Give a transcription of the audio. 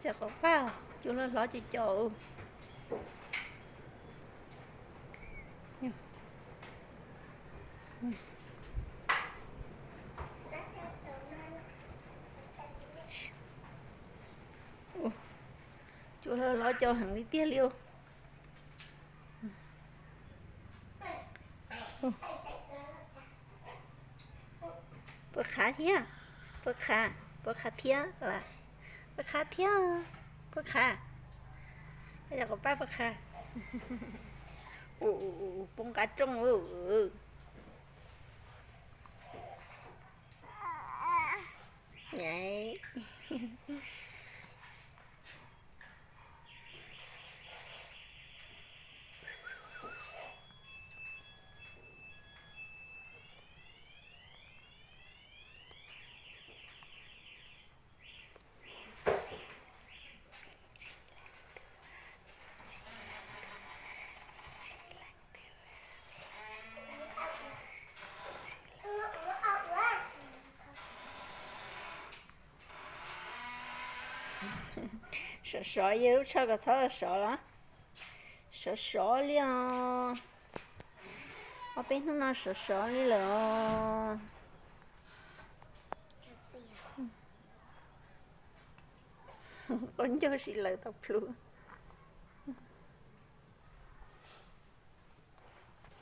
Cov quav paj, cua hlob hlob cov cov. Cua hlob hlob cov heev li tiag li. Puas qhav thiab? Puas qhav, puas qhav thiab lawm? Puas qhav thiab? Puas qhav? Cov quav paj puas qhav? Ua, poob qab rooj. Sov sov, yog lub tsho kom txhob sov los? Sov sov li os. Ob peb hnub no sov sov li lawm os. Qaub ncaug sis lawv tau plhu.